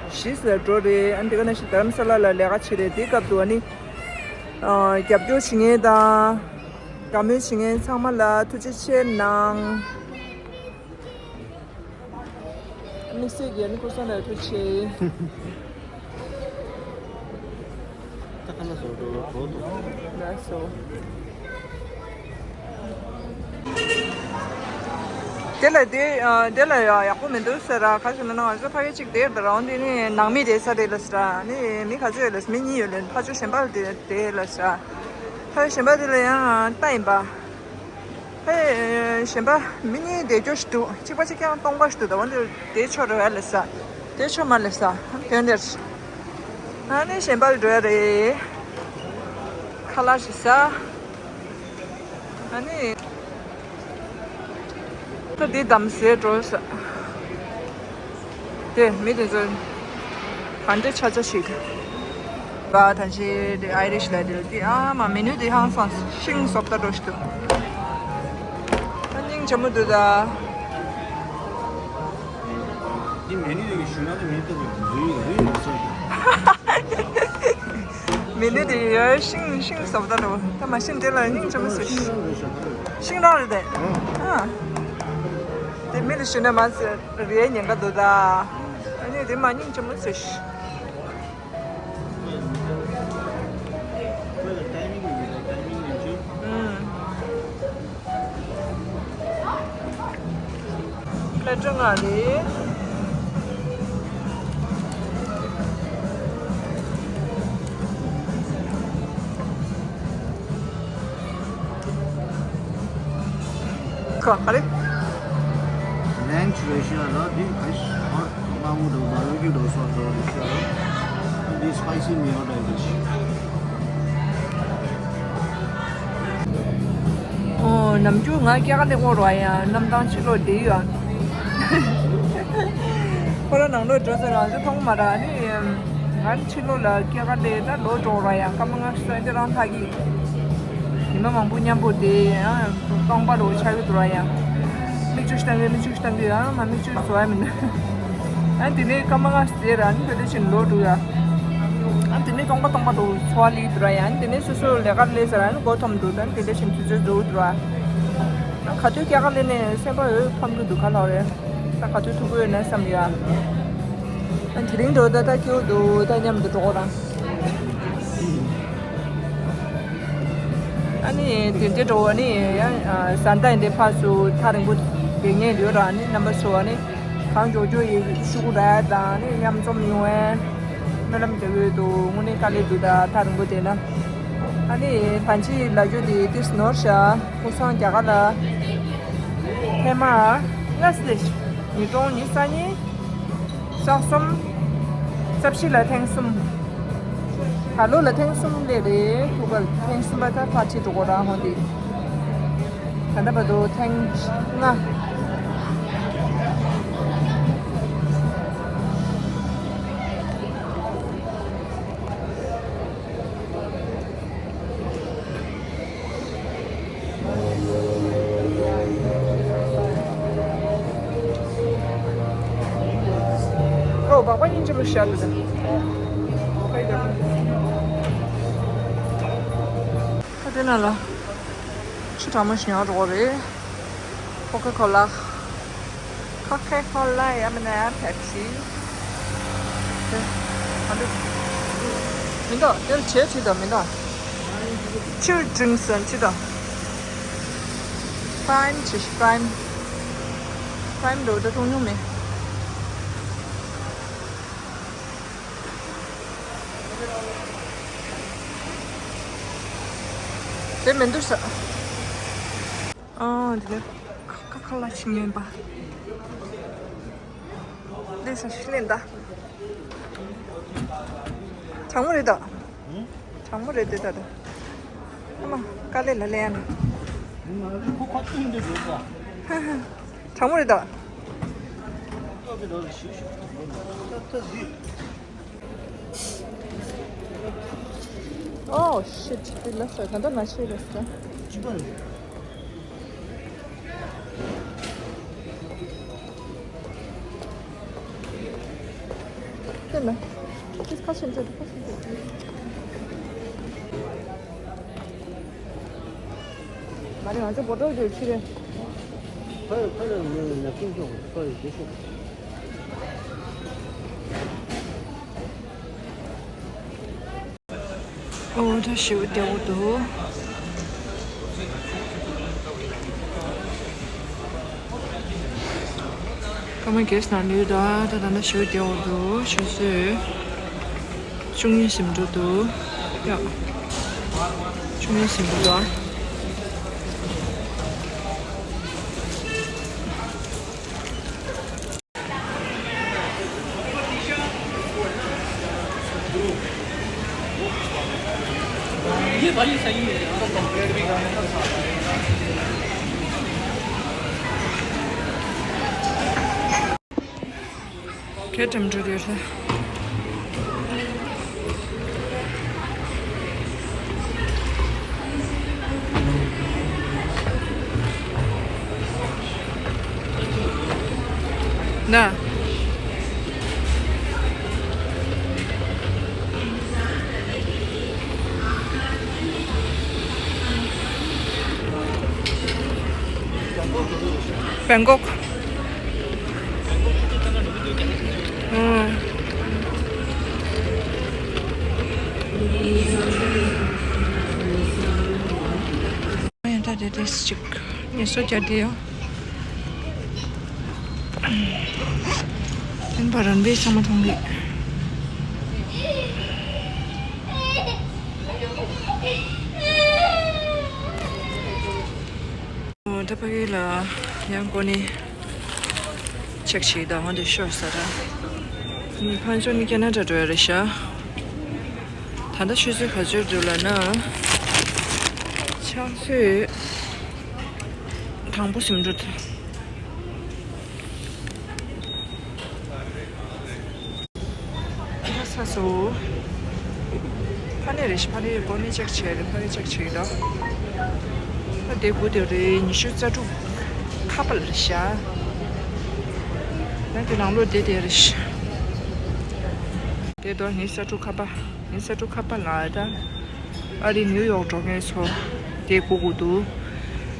བཞི་ཙམ་འགྲོ་རེད། ཨ་ནི་དེ་ག་ནང་བཞིན་རྡ་རམ་ས་ལ་ལ་ལས་ཀ་བྱེད་རེད། དེའི་སྐབས་དུ་ཨ་ནི་རྒྱབ་སྐྱོར་བྱེད་མཁན་དང་། ད་ དགའ་མོས་བྱེད་མཁན་ཚང་མ་ལ་ཐུགས་རྗེ་ཆེ་གནང་། དམིགས་བསལ་གྱི་ཨ་ནི་ཀུན་བཟང་ལ་ཐུགས་རྗེ་ཆེ། ད་ཁ་ལག་བཟོ་འགྲོ་གྲོགས་འདུག་ལགས་སོ། དེ་ལ་དེ་ཨ་དེ་ལ་ཡ་ཡག་པོ་མི་འདུག་ཟེར་ར། ག་ཞུ་ན་ང་ཚོ་ཕ་གི་གཅིག་དེ་ར་འོང་དེ་ནི་ནང་མི་དེ་ས་རེད་ལ་ཟེར་ར། ནི་མི་ག་ཚོད་ཡོད་ལ་མི་གཉིས་ཡོད་ལ་ཕ་ཆོས་གཞན་པ་དེ་དེ་ལ་ཟེར་ར། ཕ་གི་གཞན་པ་དེ་ལ་ཡང་ལྟ་ཡིན་པ། ཧེ། གཞན་པ་མི་གཉིས་བསྡད་རྒྱུ་ཞིག་འདུག་གཅིག་པ་གཅིག་རྐྱང་སྟོང་པ་ཞིག་འདུག་ད་བ་འདི་དེ་ཆོ་རེ་བ་ལས་ས། དེ་ཆོ་མ་ལས་ས། དོན་དེར། ཨ་ནི་གཞན་པ་ལ་འགྲོ་ཡ་རེད། ཁ་ལག་ཞིག་ཟ། ཨ་ནི། ད་འདི་དམ་ཟས་འགྲོ་ས། དེ་མི་དེ་ཚོ་ག་འདྲ་ཆ་ཆ་ཞིག་བ་ད་ཅི་དེ་ཨའི་རིཤ་ལ་དེ་དེ་ཨ་མ་མེ་ནུ་དེ་ཧང་སང་ཤིང་སོབ་ད་འགྲོ་ཞིག་འདུག་ད་སྙིང་རྗེ་མོ་འདུག་ད། འདི་མེ་ནུ་དེ་གི་ཞུ་ན་དེ་མེ་ཏོག་གི་རུས་རུས་མ་སོང་། མེ་ནུ་དེ་ཡ་ཤིང་ཤིང་སོབ་ད་འགྲོ། ད་མ་ཤིང་དེ་ལ་སྙིང་རྗེ་མོ་ཟེར། ཤིང་རག་རེད་དེ། ཨ། དེ་མི་ལ་ཞུ་ན་མ་ཟེར་རེད་ཉེན་ཁ་འདུག་ད། ཨ་ནི་དེ་མ་སྙིང་རྗེ་མོ་ཟེར། ཨུམ། ལ་སྤྲོ་ང་རེད། ཁོ་ག་རེ། ནན་ཆུ་རེ་ཤི་ཡ་ལ་འདི་ག་ཤི་ཧོར་མ་མུ་འགྲོ་བ་རུ་གི་འགྲོ་སོ་འགྲོ་རེ་ཤི་ཡ་ལ་འདི་སི་པའི་སི་མི་ཡོད་རེད་འདི་ཤི། ཨོ་ནམ་རྒྱུན་ང་སྐྱེ་ཁ་ནས་དབོར་བ་ཡང་གནམ་ཐང་ཕྱི་ལོགས་བསྡད་ཡོད། ཁོ་ར་ནང་ལོགས་འགྲོ་ཟེར་རང་ཚོ་མཐོང་མ་ར་ནི། ང་ཕྱི་ལོགས་ལ་སྐྱེ་ཁ་ལས་ད་ལོ་འགྲོ་ར་ཡང་སྐར་མ་ལྔ་བཅུ་ཙམ་དེ་རང་ལྷག་གི། ཉི་མ་མང་པོ་མཉམ་པོ་དེ་ཡང་སྟོང་པ་ལོ་ཆགས་ཀྱི་འདུག་ར་ཡང་། མིག་ཆུ་བཏང་གི་མིག་ཆུ་བཏང་གི་ཡང་མ་མིག་ཆུ་བཟོ་ཡ་མིན། ཨ་དེ་ནས་སྐར་མ་ལྔ་ཟེར་ར་ནི་དེ་འདྲ་ཕྱིན་ལོ་འགྲོ་ཡ། ཨ་དེ་ནས་སྟོང་པ་སྟོང་པ་འགྲོ་འཚོ་བ་ལི་འདུག་ར་ཡང་དེ་ནས་སོ་སོ་ལས་ཀ་ལས་ཟེར་ར་ནི་མགོ་འཐོམ་འདུག་ད་དེ་འདྲ་ཕྱིན་དུས་ཚོད་འགྲོ་འདུག་ར། ཨ་ག་དུས་སྐྱེ་ཁ་ལས་ནས་སེམས་པ་འོད་ཕམ་གི་འདུག་ག་ལ་རེད། ད་ག་ཚོད་ཐུག་གི་ཡོད་ན་བསམ་ཡ། ཨ་དེ་རིང་འགྲོ་ད་ད་སྐྱིད་པོ་འདུག་ད་མཉམ་དུ་འགྲོ་རང་། ཨ་ནི་དེ་འདྲ་འགྲོ་བ་ནི་ཡང་བཟའ་ཟླ་ཡིན་དེ་ཕར་ཚུར་ཐག་རིང་པོ་བསྡད་མཁན་ཡོད་ར་ནི་རྣམ་པ་ཚོ་ནི་གང་མགྱོགས་མགྱོགས་ཡིན་ཤུ་གུ་ར་དང་ནི་མཉམ་འཛོམས་ཡོང་བའི་སྨོན་ལམ་རྒྱག་གི་ཡོད་འདུག་དངོས་གནས་དཀའ་ལས་འདུག་ད་ཐག་རིང་པོ་བསྡད་ན། ཨ་ནི་ད་ཅི་ལ་རྒྱུ་དེ་ཏིས་ནོར་ཤག་ཀུན་བཟང་རྒྱ་གར་ལ་ཐེངས་མ་ལྔ་སླེབས་ཤག་ཉིས་སྟོང་ཉི་ཤུ་རྩ་གཉིས་རྩ་གསུམ་རྩ་བཞི་ལ་ཐེངས་གསུམ། ད་ལོ་ལ་ཐེངས་གསུམ་སླེབས་རེད། ཐུག་ག་ཐེངས་གསུམ་པ་ད་ཕར་ཕྱི་འགྲོ་གོ་རང་ཧོན་དེ། ད་ལྟ་བར་དུ་ཐེངས་ལྔ། ཨོ་སྦག་སྦག་སྙིང་རྗེ་པོ་ཤར་འདུག་ད། ཁ་དེ་ན་ལ་ཆུ་གྲང་མོ་ཞིག་ཉོ་འགྲོ་གི་རེད། ཀོ་ཀ་ཀོ་ལ། ཀོ་ཀ་ཀོ་ལ་ཡ་མིན་ན་ཡ་པེབ་སི། དེ་ག་འདུག་མི་འདུག་དེར་བྱེད་བྱེད་དང་མི་འདུག Chill drinks and ཅི་དང་། Prime ཅི་Prime། Prime འགྲོ་ད་མཐོང་མྱོང་མེད། དེ་མི་འདུག་ས། ཨ་འདི་ནས་ཁ་ཁ་ཁ་ལ་ཕྱིན་ཡིན་པ། འདི་ས་ཤི་ལེན་ད། གྲང་མོ་རེད་ད། གྲང་མོ་རེད་དེ་ད་ད། ཨ་མ་དཀའ་ལས་ལ་ལས་ཡ་ན། ཁོ་ཁ་ཏུང་འདི་རེད་ད། གྲང་མོ་རེད་ད། Oh shit, དེ་ལ་ས་ད་ད་མ་ཤེས་རེད་ས། དེ་ལ་དེ་ཁ་ཤས་འདྲ་དེ་ཁ་ཤས་འདྲ། ང་ཚོ་བོ་ཊོ་རྒྱུགས་ཕྱིན། ཁོ་ཁོ་ལ་ངས་ནག་ཆུང་ཤོག་ཁོ་ཡི་རྗེས་ཤོག་ཨོ་ད་ཞེ་པོ་བདེ་པོ་འདུག་སྐར་མ་བརྒྱད་ཙམ་ལུས་ད། ད་ད་ན་ཞེ་པོ་བདེ་པོ་འདུག་ཆུ་ཚོད་བཅུ་གཉིས་ཟིན་འགྲོ་འདུག་ཡ། བཅུ་གཉིས་ཟིན་འགྲོ་འདུག་ཁྱེད་དྲན་འགྲོ་དེར་ལ། ན། བེང་ཀོག་ཨང་། ཡང་ད་དེ་དེ་ཅིག་ངལ་གསོ་རྒྱག་བསྡད་ཡོད། ཨན་པ་རན་པའི་ཚང་མ་མཐོང་གི། ཨོ་ད་ཕ་གི་ལ་ཡང་ཀོ་ནི་ཅེག་བྱེད་དང་འདི་ཤོར་ས་ར། ནི་ཕན་ཆོ་ནི་ཁེ་ན་ཌ་འགྲོ་ཡ་རེད་ཤག་ད་ལྟ་ཆུ་ཚོད་ག་ཚོད་འདུག་ལབ་ན། ཆུ་ཚོད་དང་པོ་ཟིན་འགྲོ་ཐལ། ད་ཚ་སོ། ཕ་ནས་རེ་ཞིག་ཕ་ནས་ཀོ་ནས་ཅེག་བྱས་རེད། ཕ་ནས་ཅེག་བྱས་ཡོད་ད། ད་དེ་དགུ་དེ་རེད། ཉི་ཤུ་རྩ་དྲུག་ཁ་པར་རེད་ཤག་ད་དེ་ནང་ལོགས་བསྡད་བསྡད་རེད་ཤག་དེ་དོ་ཉི་ཤུ་རྩ་དྲུག་ཁ་པར། ཉི་ཤུ་རྩ་དྲུག་ཁ་པར་ལ་ད། ཨ་རི་ནིའུ་ཡོག་འགྲོ་མཁན་ཚོ་དེ་སྒུག་དགོས་འདུག་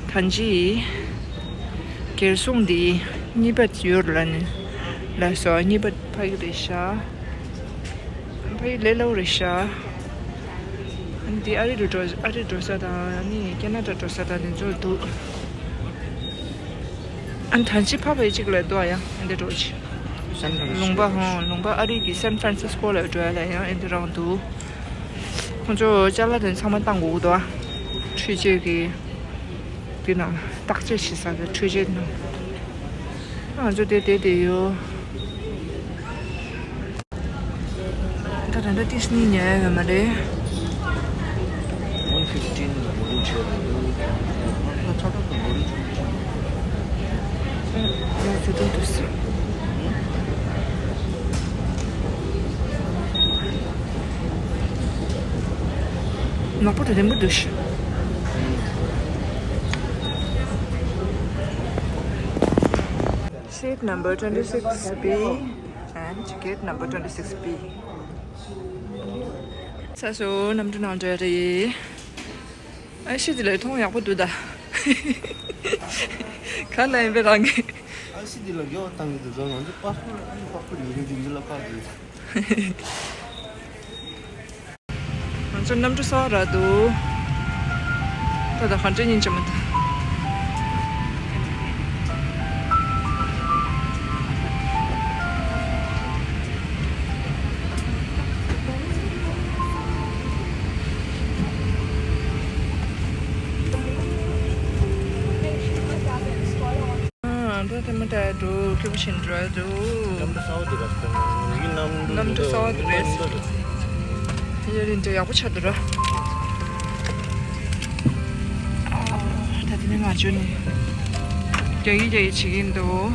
ད་ཅི་རྒྱལ་སྲུང་འདི་གཉིས་པ་ཡོད་ལ་ནི་ལ་སོ་གཉིས་པ་ཕ་གི་རེད་ཤག་ཕ་གི་ལས་སླ་པོ་རེད་ཤག་འདི་ཨ་རི་རུ་འགྲོ་ཨ་རི་འགྲོ་ས་དང་ནི་ཁེ་ན་ཌ་འགྲོ་ས་དང་དེ་ཚོ་འདུག་ཨ་ད་ཅི་ཕ་བའི་གཅིག་ལ་འདུག་ཨ་ཡང་འདི་འགྲོ་ཅི། ལུང་པ་ཧོ་ལུང་པ་ཨ་རི་གི་སན་ཧྥ་རན་སི་སྐོ་ལ་འགྲོ་ཡ་ལ་ཡང་འདི་རང་འདུག་ཁོང་ཚོ་ཅ་ལག་དེ་ཚང་མ་བཏང་དགོས་ཀྱི་འདུག་ཨ། འཕྲུལ་ཆས་ཀྱི་དེ་ནང་བརྟག་དཔྱད་བྱེད་ས་གི་འཕྲུལ་ཆས་ནང་། ང་ཚོ་དེ་དེ་དེ་ཡོད། ད་ད་ལྟ་ཏིས་ནི་ཉལ་ཡོད་མ་རེད། One fifteen boarding check. ཡ་ཚོད་དུ་དུས། ནག་པོ་དེ་རིང་པོ་འདུག་ཤི། Seat number twenty-six B and gate number twenty-six B. ཚ་སོ་གནམ་གྲུ་ནང་འགྲོ་ཡ་རེད། ཨ་ཤི་དེ་ལ་མཐོང་ཡག་པོ་འདུག་ད། ག་ལ་ཡིན་པའི་རང་གི་ཨ་ཤི་དེ་ལ་དགེ་བ་བཏང་གི་འདུག་ད་ང་ཚོ་པཱ་སྤོར་ཨ་ནི་པཱ་སྤོར་ཡོད་རེད་འདི་འདི་ལ་ཕར་འདུག་ང་ཚོ་གནམ་གྲུ་གསར་པ་རག་འདུག་ད་ལྟ་ག་འདྲ་ཡིན་ཅི་མི་འདུག་ཨ་ད་དེ་མི་འདྲ་འདུག་སྐྱིད་པོ་ཞིག་འགྲོ་འདུག་གནམ་གྲུ་གསར་པ་འདི་རེད། གནམ་གྲུ་གསར་པ་འདི་རེད། ཡ་རིན་འདྲ་ཡག་པོ་ཆགས་འདུག་ར། ད་དེ་ནས་ང་ཚོ་ནི་རྒྱག་གི་རྒྱག་གི་བྱེད་ཀྱི་འདུག་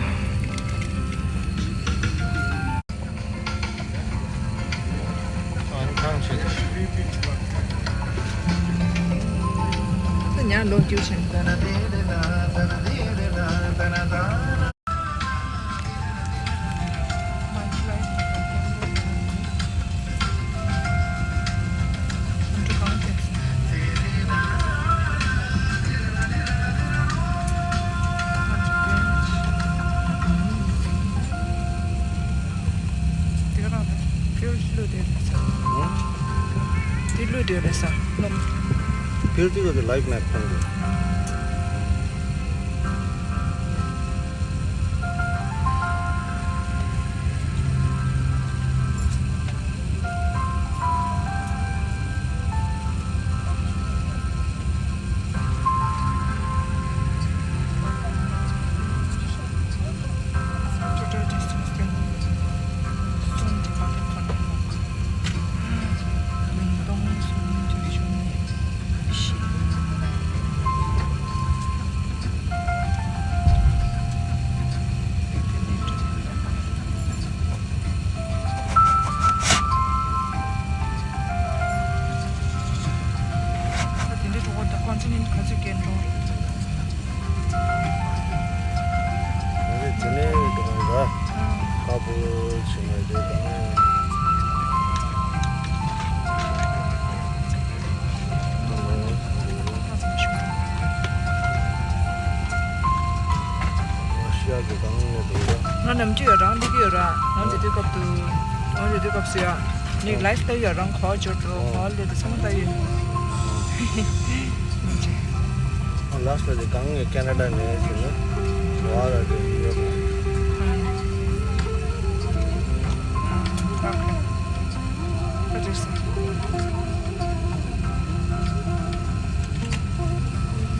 ད་ཉར་ལོག་རྒྱུ་ཆེན་པོ། ཡོད་རེད་ས་སྣུམ། ཕིར་ཏི་ག་གི་ལའིབ་མེབ་མཐོང་གི། ད་དེ་འདྲའི་གྲོགས་པོ་དང་ཀོན་ཊི་ནེན་ག་ཚོད་སྐྱེལ་འགྲོ། ང་ཚོ་དེ་ནས་འགྲོ་གི་ར། ཨ། ཁ་པོ་ཆེ་ང་ཚོ་དང་། ང་ཤི་ཡ་གི་གང་ནས་འགྲོ་གི་ར། ང་ནམ་རྒྱུན་ཡོད་རང་འདི་གི་ཡོད་ར། ང་འདི་དུས་སྐབས་དུ། ང་འདི་དུས་སྐབས་སུ་ཡ། ངའི་ལའིབ་ལྟ་ཡོད་རང་གོ་བ་འབྱོར་འགྲོ་གོ་བ་ལས་དུ་ཚང་མ་ལྟ་ཡོད། ལགས་སོ། དེ་གང་ངས་ཁེ་ན་ཌ་ནས་ཟེར་ན་ཝ་ར་རེ་ཡོད།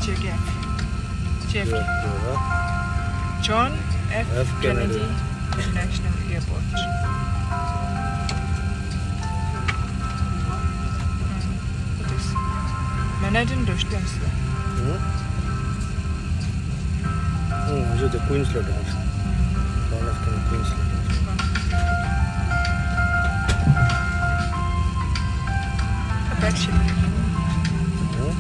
ཇེ་ཀེ་ཨེཕ། ཇེ་ཨེཕ་ཀེ། ཡོད་ཡོད། John F Kennedy International Airport. Manhattan འགྲོ་ཤི་ཏན་སི། ཧུམ། ང་ཚོ་དེ་ཀུན་སི་ལ་འགྲོ། One of the Queens ལ་འགྲོ། ཨ་པེག་ཤི། ཧུམ།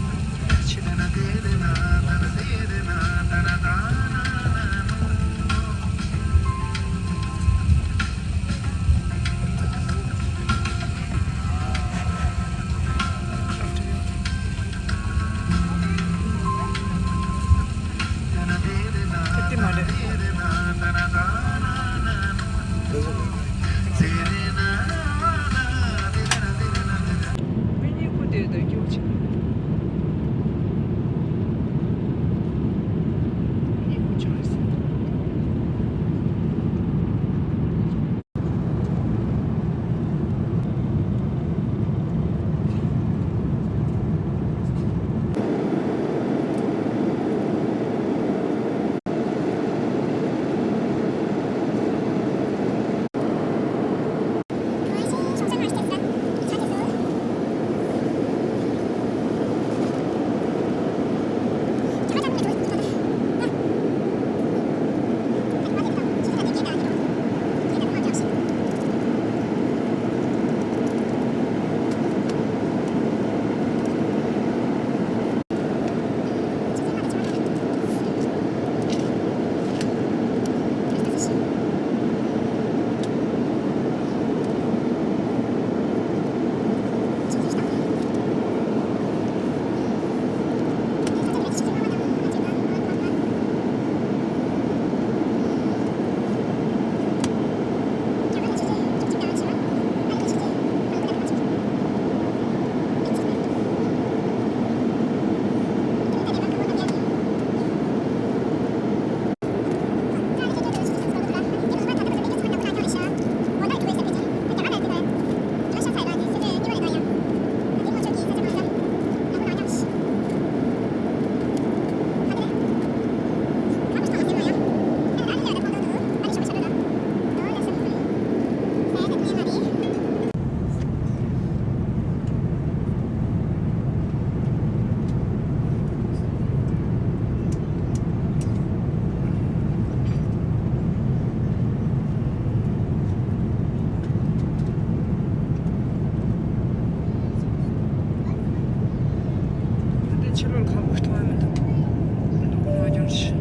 ཕྱི་ལོགས་ཁ་བུ་གཏོང་ཡ་མི་འདུག་འདུག་ནོ་ཀྱང་ཤི།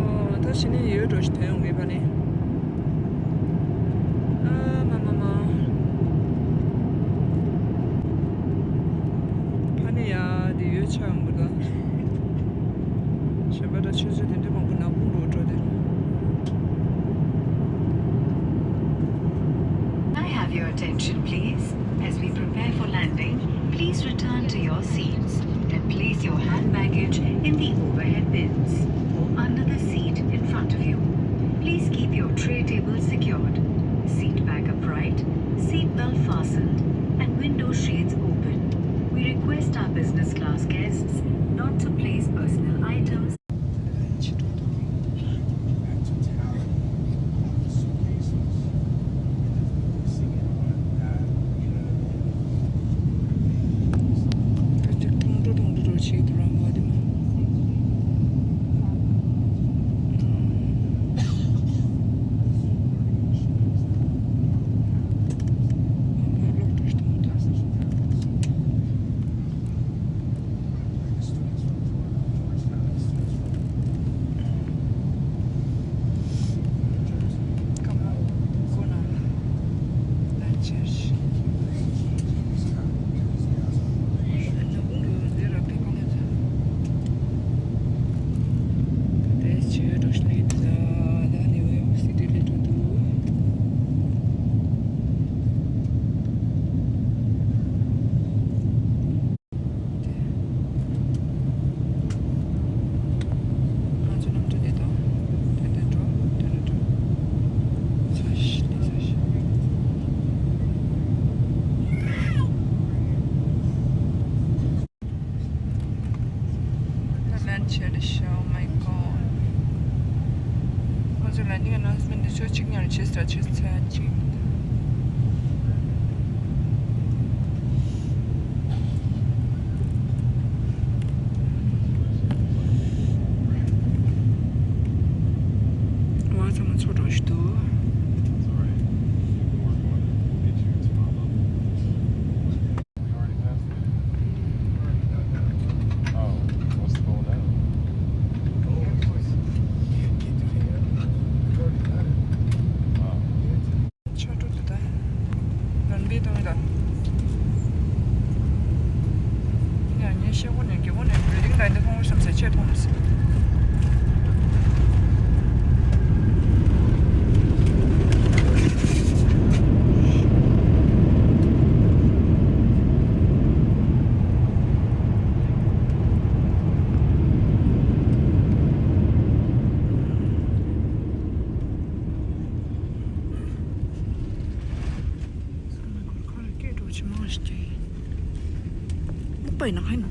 ཨོ། ད་ཕྱི་ནས་ཡོད་འགྲོ་ཞིག་ཐོན་ཡོང་གི་ཕ་ནི། ཨ་མ་མ་མ། ཕ་ནི་ཡ་དེ་ཡོད་ཆ་ཡོང་གི་འདུག་གཞན་པ་ད་ཆུ་ཚོད་དེ་འདྲ་མང་པོ་ནག་པོ་འགྲོ་འགྲོ་དེ། ཆེ་རེད་ཤག Oh my god. ཁོ་ཚོ་ལ་ནི་announcement འདི་ཚོ་གཅིག་ཉར་བྱེད་ས་བྱེད་ས་གཅིག་ང་ཚང་མ་ཚོ་གྲོགས་ཤིག་འདུག་ཆོས་གྲོགས་དེ་དག་རང་འབད་གཏོང་གི་དང་། ཡིན་ཡང་ངས་ཤེས་གོ་ནས་དགེ་གོ་ནས་བོད་རིགས་འདྲ་འདི་ཁོང་བསམ་ཟེར་ཆེད་མཐོང་མི་སྲིད། ཁ་ལ་སྐད་འགྲོ་ཆེ་མང་ཞིག་སྐྱེ་ཡིན། སྨུག་པ་ཡིན་ན་ག་ཡིན་ན།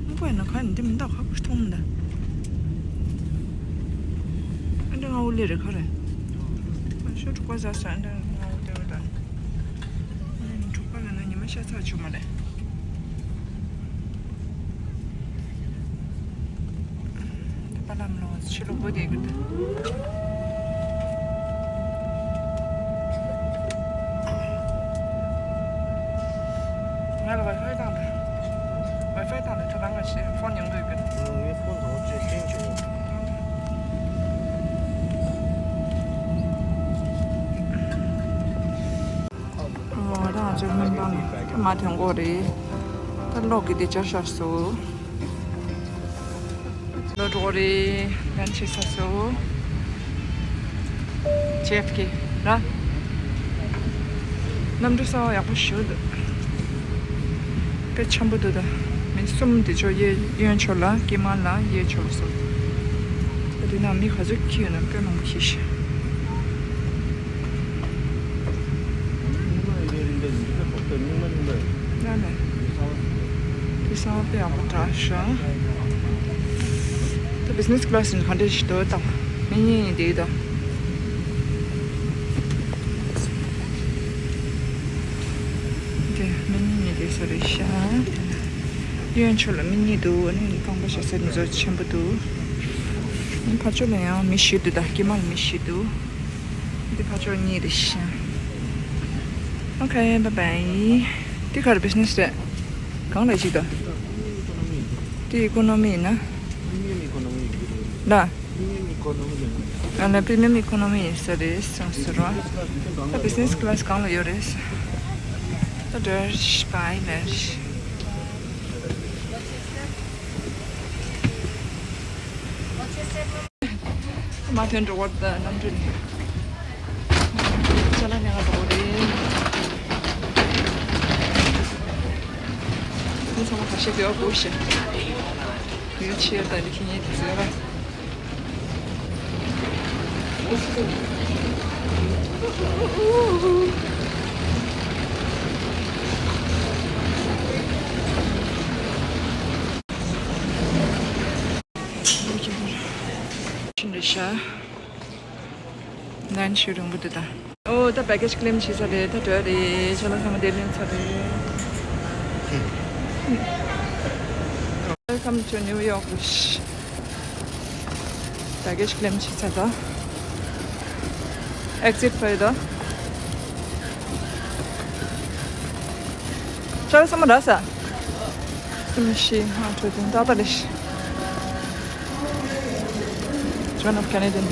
སྨུག་པ་ཡིན་ན་ག་ཡིན་ན་འདི་མི་འདག་ཁ་པར་མཐོང་མི་འདུག་ཨ་འདྲ་ང་འུ་ལེ་རེད་ཁ་རེད། ཤོ་དྲུག་པ་ཟ་ས་ཨ་འདྲ་ང་འུ་ལེ་རེད་ད། ཨ་ནི་དྲུག་པ་ལ་ན་ཉི་མ་ཤ་ཚ་བྱུང་མ་རེད། པ་ལམ་ལོ་ཕྱི་ལོ་བོད་དེ་གི་ང་ལ་ཝའི་ཕའི་བཏང་དང་། ཝའི་ཕའི་བཏང་དང་ཁྱོད་རང་ལ་ཕོན་ཡོང་གི་ཡོད་གི་ངའི་ཕོན་དང་བཅས་སྐྲུན་བྱུང་། ང་རང་ཚོའི་སྨན་ཁང་ནས་ད་མ་ཐོན་གོ་རེད། ད་གློག་གི་དེ་བཅར་ཤག་སོ། ལོ་འགྲོ་རེད། ལན་ཆེ་ས་སོ། ཇེ་ཨེཕ་ཀེ་ར། གནམ་གྲུ་གསར་པ་ཡག་པོ་ཞིག་འདུག་དཔེ་འཆམ་པོ་འདུག་ད་མི་གསུམ་དེ་ཚོ་གཡས་གཡོན་ཕྱོགས་ལ་དཀྱིལ་མ་ལ་གཡས་ཕྱོགས་ལ་གསུམ། ད་དེ་ན་མི་ག་ཚོད་འཁྱེར་ཡོད་ན་དཔེ་མང་པོ་འཁྱེར་ཤག་ཡ་ནས། དེ་གསར་པ་དཔེ་ཡག་པོ་དྲག་ཤག་ད་བི་ཛི་ནེ་སི་ཀི་ལ་སི་ནི་ག་འདྲ་ཞིག་འདུག་ད། མི་གཉིས་ཡིན་དེ་ད། དེ་མི་གཉིས་ཡིན་དེ་ས་རེད་ཤག་གཡོན་ཕྱོགས་ལ་མི་གཉིས་འདུག་ཨ་ནི་རྐང་པ་བཞག་ས་དེ་ཚོ་ཆེན་པོ་འདུག་ཨ་ནི་ཕར་ཕྱོགས་ལ་ཡང་མི་བཞི་འདུག་ད་དཀྱིལ་མ་ལ་མི་བཞི་འདུག་འདི་ཕར་ཕྱོགས་གཉིས་རེད་ཤག་ཨོ་ཁེ་བྷའི་བྷའི། འདི་ག་རེ་བི་ཛི་ནེ་སི་རེད། གང་ལ་ཞིག་དང་། འདི་ཨི་ཀོ་ནོ་མི་ཡིན་ན། ལ། ཨ་ལ་པི་རི་མི་ཡམ་ཨི་ཀོ་ནོ་མི་ཡིན་ས་རེད་གསུངས་ཟེར་བ། ད་བི་ཛི་ནེ་སི་ཀི་ལ་སི་གང་ལ་ཡོད་རེད། ད་ཌར་ཤི་པའི་མེར་ཤི། མ་ཐོན་འགྲོ་བར་ད་གནམ་གྲུ་ནས། ཅ་ལག་ཉར་འགྲོ་གི་རེད། མི་ཚང་མ་ཁ་ཤས་བེའུ་བུ་ཤི། བེའུ་ཆེ་ད་ལི་ཁི་ཉེ་དི་ཟེར་ར། ཕྱིན་རེད་ཤག་ལན་ཞུ་རིང་པོ་འདུག་ད། ཨོ་ད་པེ་ཀེ་ཇི་ཀི་ལེམ་བྱས་ཚར་རེད། ད་འགྲོ་རེད། ཅ་ལག་ཚང་མ་དེ་ལེན་ཚར་རེད། Welcome to New York. པེ་ཀེ་ཇི་ཀི་ལེམ་བྱས་ཚར་ད། ཨེག་ཛིཊ་ཕར་ད། ཅ་ལག་ཚང་མ་རག་ས། སུམ་བཞི་ལྔ་དྲུག་བདུན་ཏག་ཏག་རེད། John of Canadian.